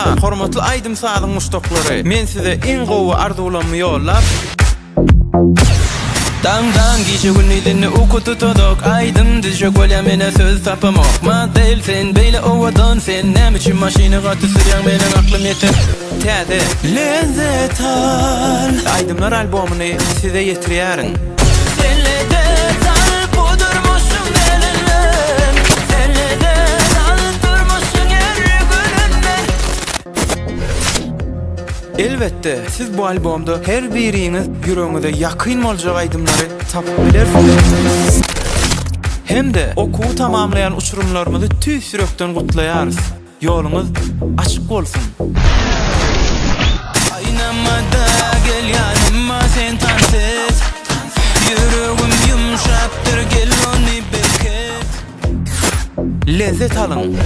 Hawa, hormatly aýdym-sazyň muşdaklary, men size iň gowy arzuwlammy ýollap, Daňdan gije gündizini uky tutazok Aýdym düzjek bolýan menä söz tapamok Model sen beýle owadan sen Näme üçin maşyny gaty sürýäň meniň aklym ýeten Täze Lezzet al aýdymlar albomyny size ýetirýärin. Sen lezzet al bu durmuşyň elinden Sen lezzet al durmuşyň her gününden. Elbetde, siz bu albomda her biriňiz ýüregiňize ýakyn boljak aýdymlary tapyp bilersiňiz. Hem-de okuwy tamamlaýan uçurymlarymyzy tüýs ýürekden gutlaýarys. Ýoluňyz açyk bolsun! Aýnamada gel ýanyma sen tans et Ýüregim ýumşapdyr gel ony berket. Lezzet alyň!